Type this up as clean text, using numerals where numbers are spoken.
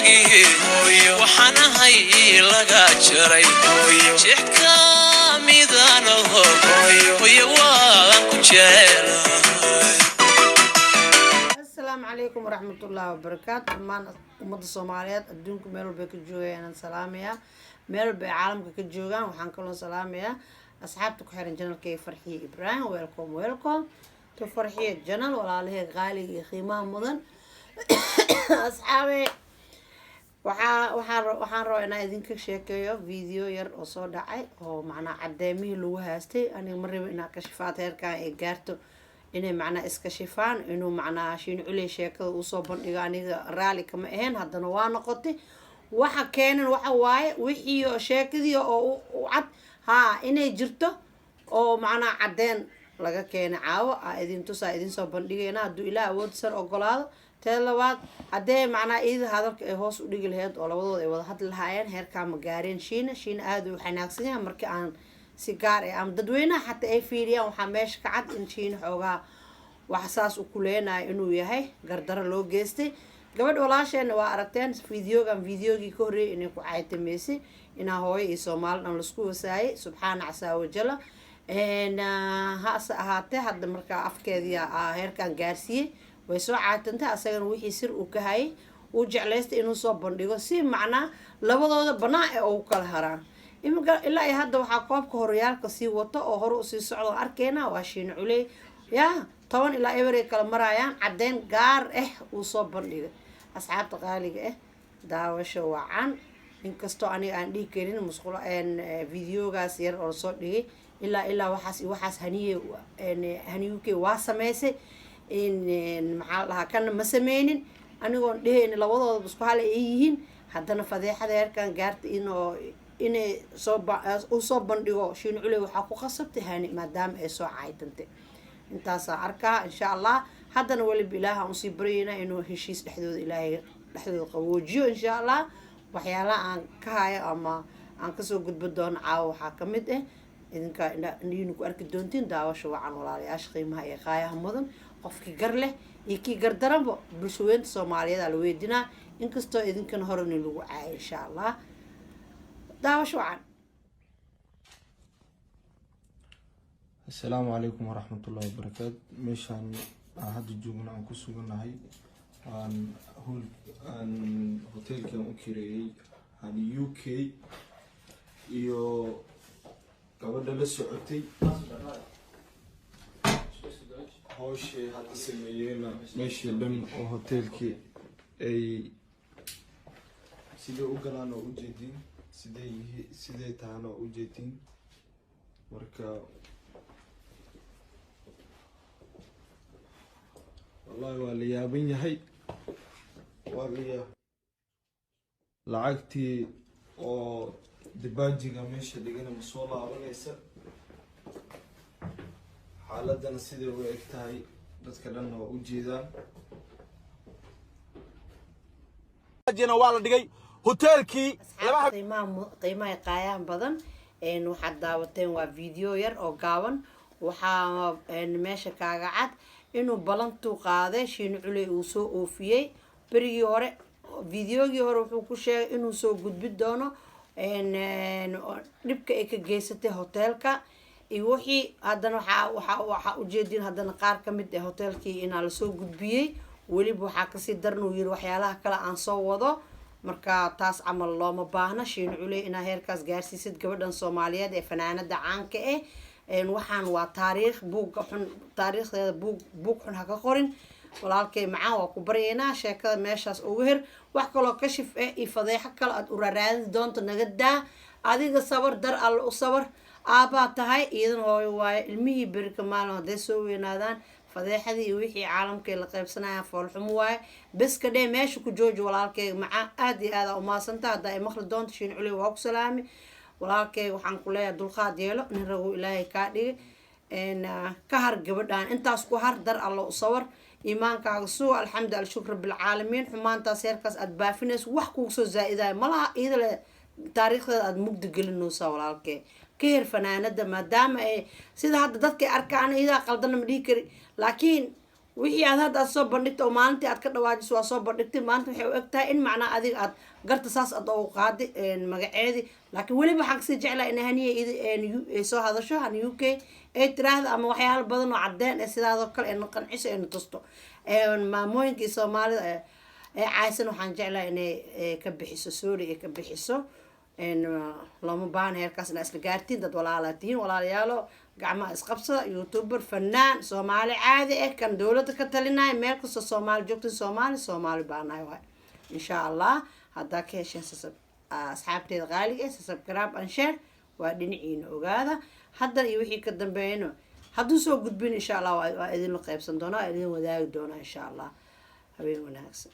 Jirkaagii waxaan ahay laga jaray, jeex ka midanaho. Hooyo, waan ku jecelahay. Asalaamu calaykum waraxmatullaahi wabarakaatu. Dhammaan ummadda Soomaaliyeed adduunka meel walbay ka joogayaan aan salaamayaa, meel walba ay caalamka ka joogaan. Waxaan kaloo salaamayaa asxaabta ku xiran channelkay Farxiye Ibraahim. Welcome, welcome to Farxiye channel. Walaalahee qaaliga iyo qiimaha mudan, asxaabe, waxaan rabaa inaan idinka sheekeeyo video yar oo soo dhacay oo macnaa cadeemihii lagu haastay. Aniga ma rabo inaa kashifaad heerkan ay gaarto, inay macnaa iska shifaan, inuu macnaa Shiin Culey sheekada uusoo bandhigo. Aniga raali kama ahayn, haddana waa noqotay. Waxa keenan waxa waaye wixii sheekadii oo u cad haa inay jirto oo macnaa cadeen laga keenay. Caawo aa idin tusaa, idin soo bandhigayna hadduu Ilaah awood sar ogolaado. Teeda labaad, haddee macnaa iyada hadalka ay hoos u dhigi lahayd oo labadooda ay wada hadli lahaayeen, heerkaa ma gaareen. Shiina aada uu xanaagsan yahay. Markii aan si gaar ah ama dadweynaha xataa ay fiiriyaan, waxaa meesha ka cad in Shiina xoogaa wax saas u kuleenayo inuu yahay gardaro loo geystay gabadh walaasheena. Waa aragteen videogan, videogii ka horreeyay inay ku caytameysay, inaa hooyo iyo Soomaali dhan laisku wasaayay, subxaana casaa wajala. Hase ahaatee, hadda markaa afkeedii heerkan gaarsiiyey, way soo caatantay. Asagana wixii sir uu ka hayay uu jeclaystay inuu soo bandhigo si macnaa labadooda banaan ee ugu kala haraan. Iminka ilaa iyo hadda waxaa koobka horyaalka sii wato oo hore usii socdo arkeyna waa Shiina Culey. Yaa 10-0 ay kala marayaan. Caddeyn gaar ah uu soo bandhigay. Asxaabta qaaliga ah, daawasho wacan. Inkastoo aniga aan dhihi karin musqulo videogaas yar oo lasoo dhigay ilaa waxaas iyo waxaas haniye haniyuke waa sameysay in maxaa la dhahaa, kana ma sameynin. Anigoon dhehayni labadoodaba isku hal ay yihiin, haddana fadeexada heerkan gaarta inoo inay soo uu soo bandhigo Shiin Culey waxaa ku qasabtay Hani, maadaama ay soo caydantay. Intaasaa arkaa, insha Allah. Haddana weliba Ilaaha usii baryaynaa inuu heshiis dhexdooda, Ilaahay dhexdooda qaboojiyo, insha Allah. Waxyaalaha aan ka hayo ama aan kasoo gudbo doono caawa waxaa kamid ah idinkaa indhihiina ku arki doontiin. Daawasho wacan, walaalayaasha qiimaha iyo qaayaha mudan. Qofkii gar leh iyo kii gardaranba bulshaweynta Soomaaliyeed aa la weydinaa, inkastoo idinkana horena lagu caayay, insha Allah. Daawasho wacan. Asalaamu calaykum waraxmatullahi wabarakaatu. Meeshaan aan hadda joogno, aan ku sugannahay, aan hool aan hoteelkan u kireeyey aan UK iyo gabadha la socotay. Hawshay hadda sameeyeena meeshii dhan oo hoteelkii ay sidee u galaan oo ujeediin, sidee yihi, sidee tahana oo ujeediin. Marka wallahi waa la yaaban yahay, waa la yaab. Lacagtii oo dibaajiga meesha dhigana ma soo laabanaysa. Xaaladana siday u eg tahay dadka dhanna waa ujeedaan. Waa la dhigay hoteelkii. Asxaabta qiimaha qaayaha badan, waxaad daawateen waa video yar oo gaaban. Waxaa meesha kaaga cad inuu balantuu qaaday Shiin Culey uu soo oofiyey. Berigii hore, videogii hore, wuxuu ku sheegay inuu soo gudbi doono dhibka ay ka geysatay hoteelka iyo wixii. Haddana waxaa ujeedin haddana qaar ka mid ah hoteelkii inaa lasoo gudbiyey. Weliba waxaa kasii daran uu yiri waxyaalaha kale aan soo wado. Marka taas camal looma baahna, Shiin Culey, inaa heerkaas gaarsiisid gabadhan Soomaaliyeed ee fanaanada caanka ah. Waxaan waa taariikh buugga xun, taariikhdeeda buug xun ha ka qorin. Walaalkay macaan, waa ku baryaynaa, sheekada meeshaas ugu hir. Wax kaloo kashif ah iyo fadeexo kale aad uraraadin doonto naga daa. Adiga sabar, dar Alle u sabar. Aabbaa tahay, iyadan hooyo waayo. Ilmihii berika maalin hadday soo weynaadaan, fadeexadii iyo wixii caalamkay la qaybsanayaan foolxumo waaye. Beska dhee, meesha ku jooji. Walaalkayga macaan, aada iyo aada umaadsanta. Haddaa ay maqli doonto, Shiin Culey, waa ku salaami. Walaalkayga, waxaan ku leeyahay dulqaad yeelo, nin ragow Ilaahay kaa dhigay. Ka har gabadhaan, intaas ku har, dar Alla u sawar, iimaankaaga suga. Alxamdu alshukr rabbilcaalamiin. Xumaantaas heerkaas aada baafinayso wax kugu soo zaa-idayo malaha. Iyada le taariikhdeeda aada mugdi gelinaysaa. Walaalkee, ka her fanaanada, maadaama ay sida hadda dadkay arkaan iyadaa qaldana ma dhihi kari, laakiin Wixii aad hadda aad soo bandhigta oo maalintii aad ka dhawaajiso, waa soo bandhigtay. Maanta waxay u eg tahay in macnaa adiga aad garta saas aad ugu qaaday magaceedii. Laakiin weliba waxaan kasii jeclaa in Haniya ay soo hadasho, Hani UK ay tiraahdo ama waxyaalo badan oo cadeen ee sidaadoo kale ayna qanciso, ayna tusto. Maamooyinkii Soomaalida ee caaysan waxaan jeclaa inay ka bixiso, sorry ay ka bixiso. Looma baahna heerkaas inaa isla gaartiin. Dad walaalaa tihiin, walaalayaalo, gacmaha isqabsada. YouTuber, fanaan Soomaali caadi ah, kan dowladda ka talinaya, meel kastoo Soomaali joogta, Soomaali Soomaali baanahay waay. Insha Allah haddaa ka hesheen, asxaabteeda qaaliga ah, subscribe and share waa dhinaciina. Ogaada, haddan iyo wixii ka dambeeyana hadduu soo gudbin, insha Allah waa idinla qaybsan doonaa, waa idin wadaagi doonaa, insha Allah. Habeen wanaagsan.